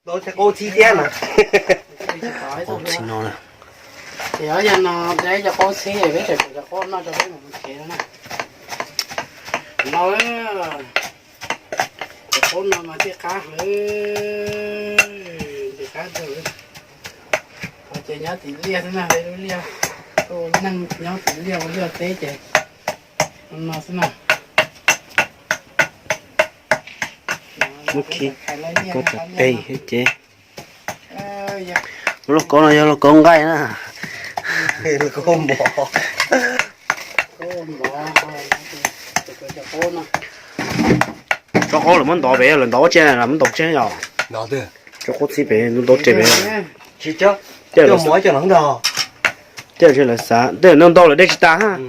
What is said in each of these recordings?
Tau cov qaub txhib thiab no. Qaub txhib no na. Ces yog no de cov qaub txhib peb tseem cov qaub no rau peb mus kev no na. No, cov qaub no mas thiaj qab heev, thiaj qab rau. Ces nyob tim liaj xwb na, peb lub liaj, ua neej nyob tim liaj ua liaj teb ces no xwb na. Muab khi koj tas peg thiab ces. Lauj kaub no yog lauj kaub nqaij na. Lauj kaub mov. Tsob qaub lawv muab ntov pem, lawv ntov ua tsiaj na, lawv muab ntov tseg yom. Tsob qaub txhib pem, ntov tseg pem. Tsis cov, cov mov cov no ntog. Tej lawv xav, tej lawv ntau ntau lawv de tsis tas ha.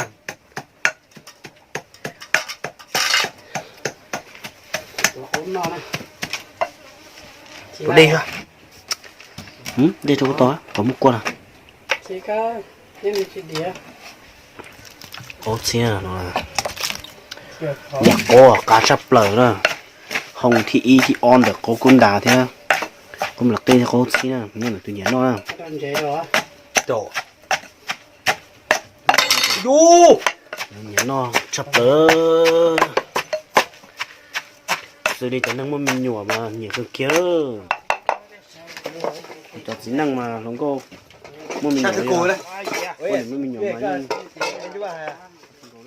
Ua dej, dej rau kuv tau, kom muab kua na. Qaub txhib no, yam qaub qab tshaj plaws na. Hoo thib ib thib ob ntawm qaub kub ntas thiab. Qaub mlas qij thiab qaub txhib na, nyob ntawm tus nyiam noj na. Nyiam noj tshaj plaws. Xws li cov neeg muaj me nyuam mas nyiam kawg kiag. Cov txiv neej mas hluas nkauj muaj me nyuam, muaj me nyuam mas yeej.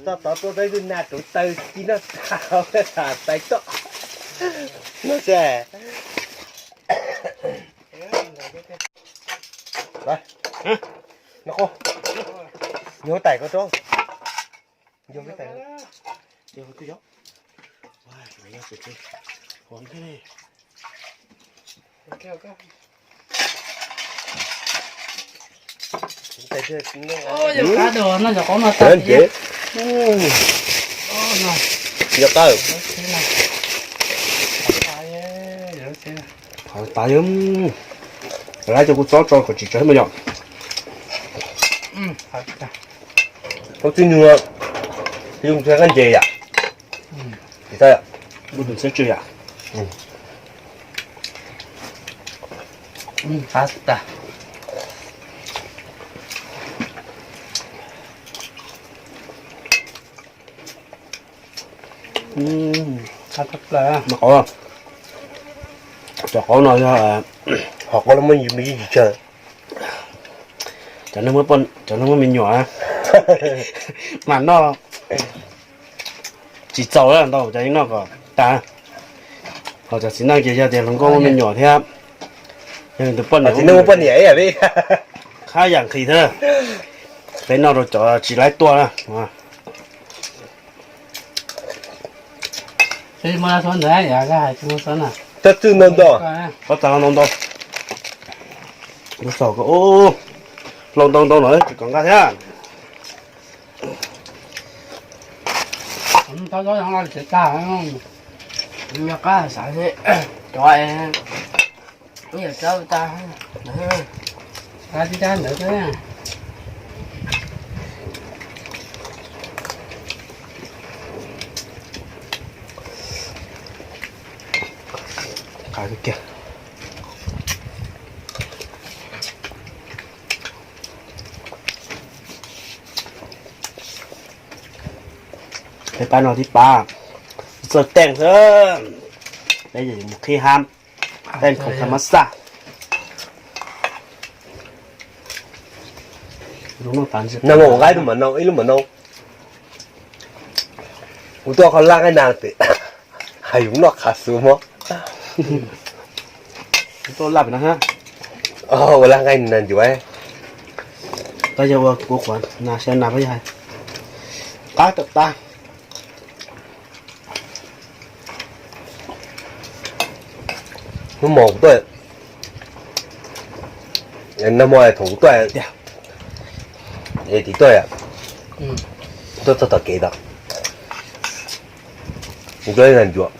Txog tod tuaj peb lub nag rauv taw ci noj tas, tas tais toj. No se. No, yog tais ko rau, yog tais. Yog qab. Qhov tas yog lawv cov kuv txob tso kom tsis tsawv no yom. Tau txij nyuag, yooj tsw qab ntses yom. Tsis tau yom. Tus ntxhiab tsw yom. Cov qaub no yog, hom qaub no muaj me ib tsis tsawg. Cov neeg muaj me nyuam mas noj tsis txaus ntau, cov yeej noj kom tas. Ho cov txiv neej ces yog tias hluas nkauj muaj me nyuam thiab, yog tus poj niam, txiv neej muaj poj niam ib yam li, khab yam nqhis thiab. Peb noj rau cov tsis laib tuaj na. Txhob txav ntau ntau. Lub xaus ko, hlau ntau ntau no tsis kom nqa thiab. Peb pab no tib pab txawj teej xwb, peb yuav mus qhib hab, teej khoom kha mab xaj. Nag hmo ua nqaij lub mam no, ib lub mam no. Kuv tuaj qhov laj nqaij nas, hais yus noj qhav xuv mog. Ua laj nqaij nas ncuav. Tab yog ua kuv quav nas, xyaw nas pab yog hais qab tawm tas. Hnub hmo kuv tuaj, nag hmo thaum kuv tuaj, tim tuaj, tuaj txog tom kev tod, kuv tuaj nas ncuav,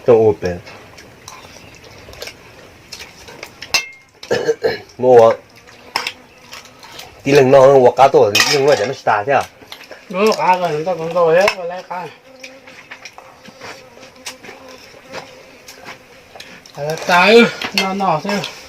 tuaj ua pem. Muab ua tib leeg noj, ua qab tuaj tib leeg noj, cov noj tsis tas thiab. Qab, qab. Tas, no no xwb.